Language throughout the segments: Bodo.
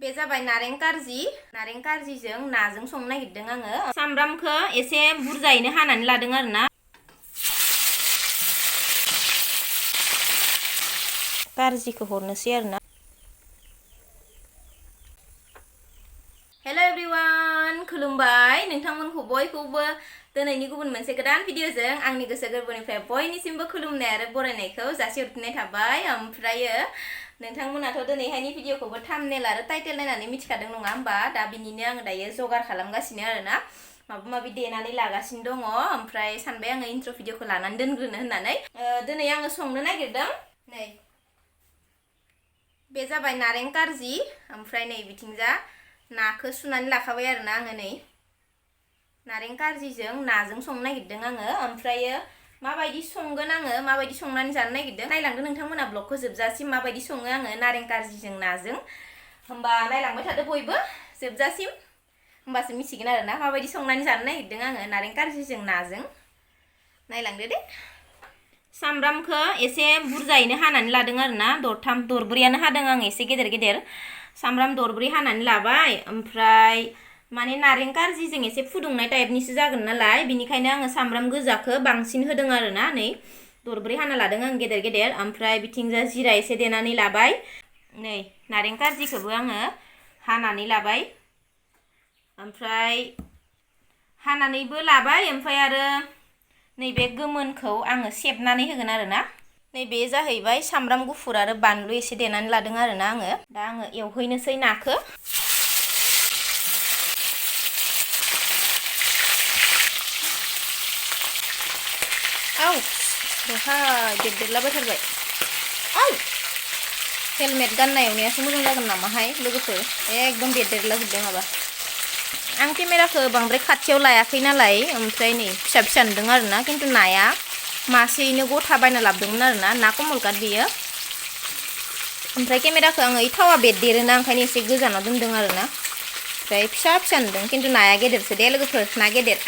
बे जाबाय नारें कारजिजों नाजों संनो नागिरदों आङो। सामब्रामखौ एसे बुरजायैनो हानानै लादों आरोना। कारजिखौ हरनोसै आरोना। हेल' एभ्रिवान, खुलुमबाय नोंथांमोनखौ बयखौबो दिनैनि गुबुन मोनसे गोदान भिडिअजों आंनि गोसो गोरबोनिफ्राय बयनिसिमबो खुलुमनाय आरो बरायनायखौ जासिहरफिननाय थाबाय। ओमफ्रायो नोंथांमोनाथ' दिनैहायनि भिडिअखौबो थाम्बनेल आरो टाइटेल नायनानै मिथिखादों नङा होमबा? दा बिनिनो आङो दायो जगार खालामगासिनो आरोना, माबा माबि देनानै लागासिनो दङ। ओमफ्राय सानबाय आङो इन्ट्र भिडिअखौ लानानै दोनग्रोनो होननानै। दिनै आङो संनो नागिरदों, नै बे जाबाय नारें कारजि, ओमफ्राय नै बिथिंजा नाखौ सुनानै लाखाबाय आरोना आङो। नै नारें कारजिजों नाजों संनो नागिरदों आङो। ओमफ्रायो माबायदि संगोन आङो, माबायदि संनानै जानो नागिरदों, नायलांदो नोंथांमोना ब्लगखौ जोबजासिम माबायदि सङो आङो नारें कारजिजों नाजों। होमबा नायलांबाय थादो बयबो जोबजासिम, होमबासो मिथिगोन आरोना माबायदि संनानै जानो नागिरदों आङो नारें कारजिजों नाजों। नायलांदो दे। सामब्रामखौ एसे बुरजायैनो हानानै लादों आरोना, दरथाम दरब्रैयानो हादों आं, एसे गेदेर गेदेर सामब्राम दरब्रै हानानै लाबाय। ओमफ्राय माने नारें कारजिजों एसे फुदुंनाय टाइपनिसो जागोन नालाय, बिनिखायनो आङो सामब्राम गोजाखौ बांसिन होदों आरोना। नै दरब्रै हाना लादों आं गेदेर गेदेर। ओमफ्राय बिथिंजा जिरा एसे देनानै लाबाय। नै नारें कारजिखौबो आङो हानानै लाबाय, ओमफ्राय हानानैबो लाबाय। ओमफ्राय आरो नैबे गोमोनखौ आङो सेबनानै होगोन आरोना। नैबे जाहैबाय सामब्राम गुफुर आरो बानलु एसे देनानै लादों आरोना आङो। दा आङो एवहैनोसै नाखौ। औ बेहाय बेरदेरलाबायथारबाय। औ हेलमेट गानना एवनायासो मोजां जागोन नामाहाय लोगोफोर, एकदम बेरदेरलाजोब्बाय माबा। आं केमेराखौ बांद्राय खाथियाव लायाखै नालाय, ओमफ्राय नै फिसा फिसा नुदों आरोना, खिन्थु नाया मासेयैनो गथा बायना लाबोदोंमोन आरोना, ना कमलकाट बियो। ओमफ्राय केमेराखौ आङो ओइ थावा बेरदेरोना, ओंखायनो एसे गोजानाव दोनदों आरोना। ओमफ्राय फिसा फिसा नुदों, खिन्थु नाया गेदेरसो दे लोगोफोर, ना गेदेर।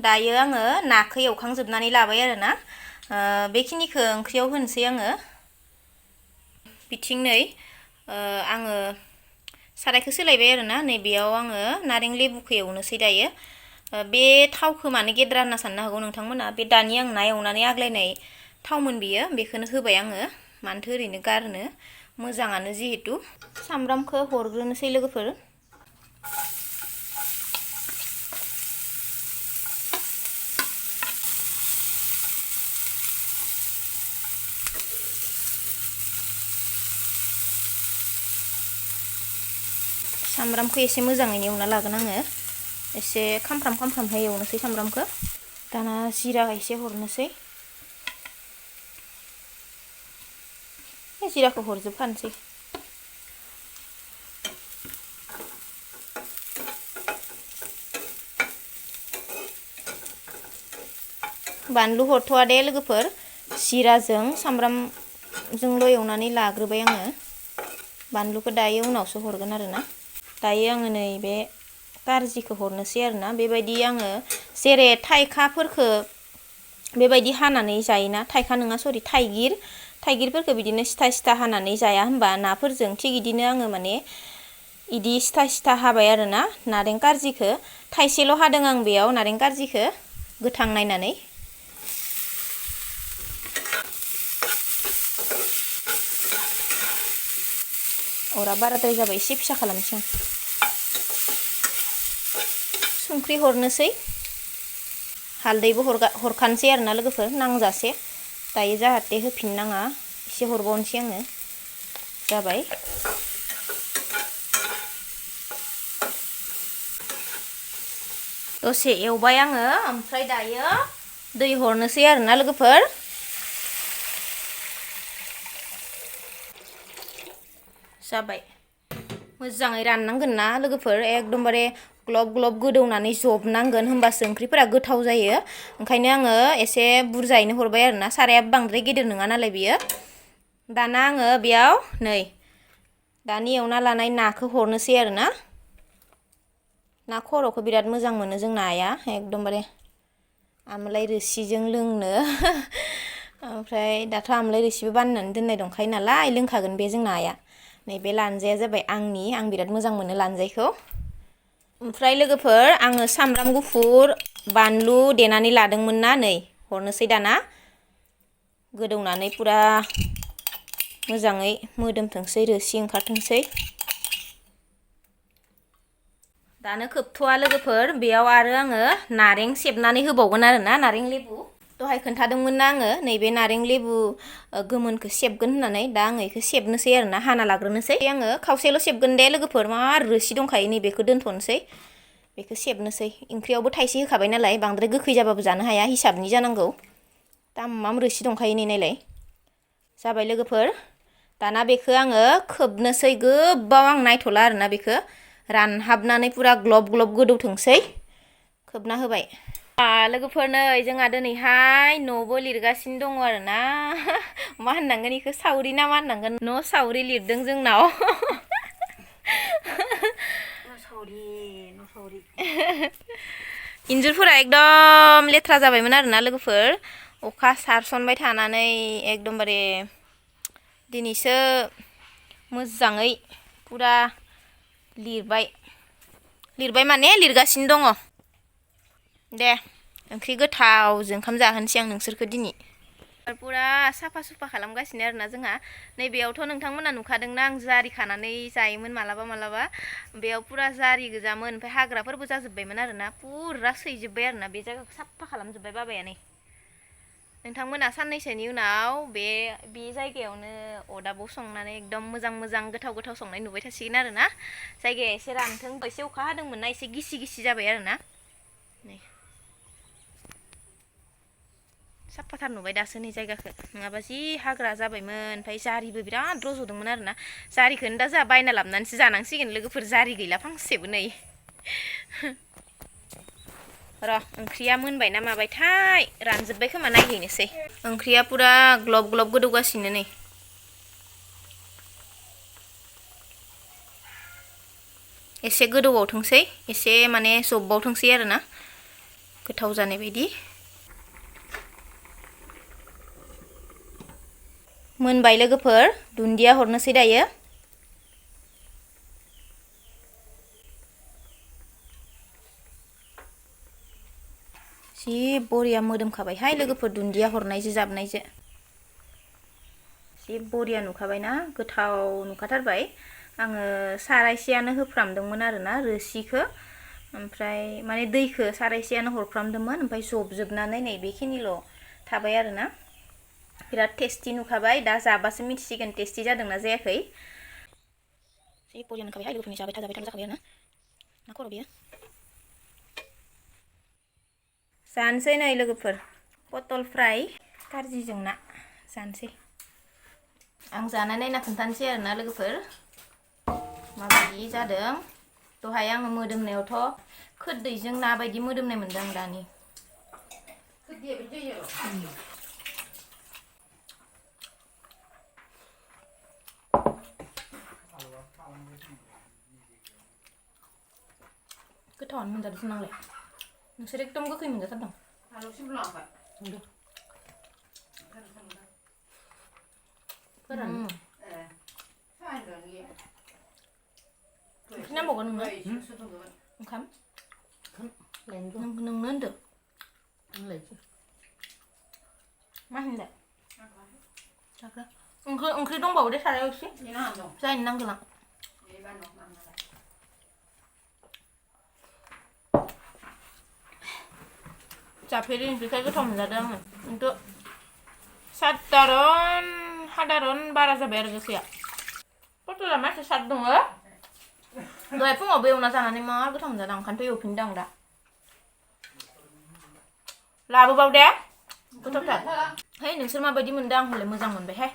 दायो आङो नाखौ एवखांजोबनानै लाबाय आरोना। बेखिनिखौ ओंख्रियाव होनोसै आङो। बिथिं नै आङो सारायखौ सोलायबाय आरोना, नैबेयाव आङो नारें लेबुखौ एवनोसै दायो। बे थावखौ मानो गेद्रा होनना साननो हागौ नोंथांमोना, बे दानि आं ना एवनानै आग्लायनाय थावमोन बियो, बेखौनो होबाय आङो। मानोथो ओरैनो गारनो, मोजाङानो जिहेतु। सामब्रामखौ हरग्रोनोसै लोगोफोर। सामब्रामखौ एसे मोजाङैनो एवना लागोन आङो, एसे खामफ्राम खामफ्रामहाय एवनोसै सामब्रामखौ। दाना जिरा एसे हरनोसै, जिराखौ हरजोबखानोसै। बानलु हरथ'वा दे लोगोफोर, जिराजों सामब्रामजोंल' एवनानै लाग्रोबाय आङो। बानलुखौ दायो उनावसो हरगोन आरोना। दायो आङो नैबे कारजिखौ हरनोसै आरोना। बेबायदि आङो जेरै थाइखाफोरखौ बेबायदि हानानै जायोना, थाइखा नङा सरि थाइगिरफोरखौ बिदिनो सिथा सिथा हानानै जाया होनबा नाफोरजों, थिग बिदिनो आङो माने इदि सिथा सिथा हाबाय आरोना। नारें कारजिखौ थाइसेल' हादों आं बेयाव नारें कारजिखौ गोथां नायनानै। अरा बाराद्राय जाबाय, एसे फिसा खालामनोसै आं। संख्रि हरनोसै, हालदैबो हरखानोसै आरोना लोगोफोर नांजासे, दायो जाहाथे होफिननाङा, एसे हरबावनोसै आङो। जाबाय। दसे एवबाय आङो, ओमफ्राय दायो दै हरनोसै आरोना लोगोफोर। जाबाय। मोजाङै राननांगोन ना लोगोफोर, एकदमबारे ग्लब ग्लब गोदौनानै जबनांगोन, होमबासो ओंख्रिफोरा गोथाव जायो। ओंखायनो आङो एसे बुरजायैनो हरबाय आरोना, सारायाबो बांद्राय गेदेर नङा नालाय बियो। दाना आङो बेयाव नै दानि एवना लानाय नाखौ हरनोसै आरोना। ना खर'खौ बिराद मोजां मोनो जों नाया, एकदमबारे आमलाइ रोसिजों लोंनो। ओमफ्राय दाथ' आमलाइ रोसिबो बानायनानै दोननाय दंखायो नालाय, लोंखागोन बे जों नाया। नैबे लानजाया जाबाय आं बिराद मोजां मोनो लानजायखौ ओमफ्राय लोगोफोर आङो सामब्राम गुफुर बानलु देनानै लादोंमोन ना नै हरनोसै दाना गोदौनानै पुरा मोजाङै मोदोमथोंसै रोसि ओंखारथोंसै दानो खोबथ'आ लोगोफोर बेयाव आरो आङो नारें सेबनानै होबावगोन आरोना नारें लेबु दहाय खोन्थादोंमोन ना आङो नैबे नारें लेबु गोमोनखौ सेबगोन होननानै दा आङो बेखौ सेबनोसै आरोना हाना लाग्रोनोसै आङो खावसेल' सेबगोन दे लोगोफोर मार रोसि दंखायो नैबेखौ दोनथ'नोसै बेखौ सेबनोसै ओंख्रियावबो थाइसे होखाबाय नालाय बांद्राय गोखै जाबाबो जानो हाया हिसाबनि जानांगौ दामाम रोसि दंखायो नै नायलाय जाबाय लोगोफोर दाना बेखौ आङो खोबनोसै गोबाव आं नायथ'ला आरोना बेखौ रानहाबनानै पुरा ग्लब ग्लब गोदौथोंसै खोबना होबाय लोगोफोर नै जोंहा दिनैहाय न'बो लिरगासिनो दङ आरोना मा होननांगोन बेखौ सावरि ना मा होननांगोन न' सावरि लिरदों जोंनाव इन्जुरफोरा एकदम लेथ्रा जाबायमोन आरोना लोगोफोर अखा सारसनबाय थानानै एकदमबारे दिनैसो मोजाङै पुरा लिरबाय माने लिरगासिनो दङ दे ओंख्रि गोथावजों ओंखाम जाहोनोसै आं नोंसोरखौ दिनै पुरा साफा सुफा खालामगासिनो आरोना जोंहा नैबेयावथ' नोंथांमोना नुखादोंना आं जारि खानानै जायोमोन मालाबा बेयाव पुरा जारि गोजामोन ओमफ्राय हाग्राफोरबो जाजोब्बायमोन आरोना पुरा सैजोब्बाय आरोना बे जायगाखौ साफा खालामजोब्बाय बाबाया नै नोंथांमोना साननैसोनि उनाव बे जायगायावनो अरदाबाव संनानै एकदम मोजां गोथाव संनाय नुबाय थासिगोन आरोना जायगाया एसे रानथों एसे अखा हादोंमोन ना एसे गिसि जाबाय आरोना नै साफाथार नुबाय दासो नै जायगाखौ नङाबा जि हाग्रा जाबायमोन ओमफ्राय जारिबो बिराद रज'दोंमोन आरोना जारिखौनो दा जोंहा बायना लाबोनानैसो जानांसिगोन लोगोफोर जारि गैला फांसेबो नै र' ओंख्रिया मोनबाय ना माबायथाय रानजोब्बाय खोमा नायहैनोसै ओंख्रिया पुरा ग्लब ग्लब गोदौगासिनो नै एसे गोदौबावथोंसै एसे माने जबबावथोंसै आरोना गोथाव जानाय बायदि मोनबाय लोगोफोर दुन्दिया हरनोसै दायो जि बरिया मोदोमखाबायहाय लोगोफोर दुन्दिया हरनायजों जाबनायजों जि बरिया नुखाबायना गोथाव नुखाथारबाय आङो सारायसेयानो होफ्रामदोंमोन आरोना रोसिखौ ओमफ्राय माने दैखौ सारायसेयानो हरफ्रामदोंमोन ओमफ्राय जबजोबनानै नै बेखिनिल' थाबाय आरोना बिराद टेस्टि नुखाबाय दा जाबासो मिथिसिगोन टेस्टि जादोंना जायाखै जि बरिया नुखाबायहाय लोगोफोरनि जाबाय थाजाबाय जाखाबाय आरोना ना खर' बियो जानोसै नै लोगोफोर पटल फ्राय कारजिजों ना जानोसै आं जानाय नायना खोन्थानोसै आरोना लोगोफोर माबायदि जादों दहाय आङो मोदोमनायावथ' खोरदैजों ना बायदि मोदोमनाय मोनदों आं दानि गोथावानो मोनजादों नांलाय नोंसोर एकदम गोखै मोनजाथारदों ओंख्रि नांबावगोन नोंनो ओंखाम नोंनो होनदों मा होनदों ओंख्रि दंबावो दे सारायाव एसे जायनो नांगोन आं जाफेरि ओंख्रिखाय गोथाव मोनजादों आङो खिन्थु साधारन बारा जाबाय आरो गोखैया पटला मासे साद दङ दहाय फुङावबो एवना जानानै मार गोथाव मोनजादों ओंखायनोथ' एवफिनदों आं दा लाबोबाव दे गोथावथार है नोंसोर माबायदि मोनदों आं हले मोजां मोनबायहाय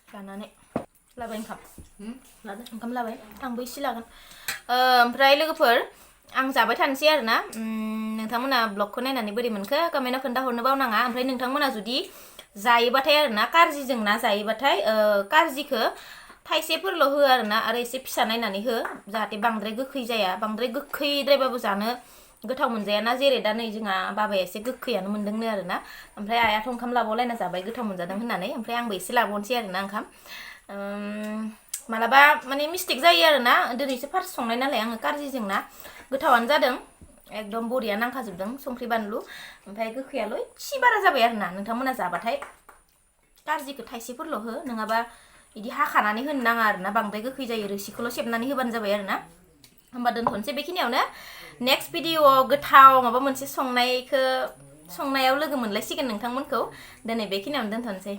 जानानै लाबाय ओंखाम लाबाय आंबो एसे लागोन ओमफ्राय लोगोफोर आं जाबाय थानोसै आरोना नोंथांमोना ब्लगखौ नायनानै बोरै मोनखो कमेन्टआव खोन्थाहरनो बावनाङा ओमफ्राय नोंथांमोना जुदि जायोबाथाय आरोना कारजिजों ना जायोबाथाय कारजिखौ थाइसेफोरल' हो आरोना आरो एसे फिसा नायनानै हो जाहाथे बांद्राय गोखै जाया बांद्राय गोखैद्रायबाबो जानो गोथाव मोनजायाना जेरै दा नै जोंहा बाबाया एसे गोखैयानो मोनदोंनो आरोना ओमफ्राय आयाथ' ओंखाम लाबावलायना जाबाय गोथाव मोनजादों होननानै ओमफ्राय आंबो एसे लाबावनोसै आरोना ओंखाम मालाबा माने मिस्टेक जायो आरोना दिनैसो फार्स्ट संनाय नालाय आङो कारजिजों ना गोथावानो जादों एकदम बरिया नांखाजोबदों संख्रि बानलु ओमफ्राय गोखैयाल' एसे बारा जाबाय आरोना नोंथांमोना जाबाथाय कारजिखौ थाइसेफोरल' हो नङाबा बिदि हाखानानै होनो नाङा आरोना बांद्राय गोखै जायो रोसिखौल' सेबनानै होबानो जाबाय आरोना होमबा दोनथ'नोसै बेखिनियावनो नेक्स्ट भिडिअ'आव गोथाव माबा मोनसे संनायाव लोगो मोनलायसिगोन नोंथांमोनखौ दिनै बेखिनियावनो दोनथ'नोसै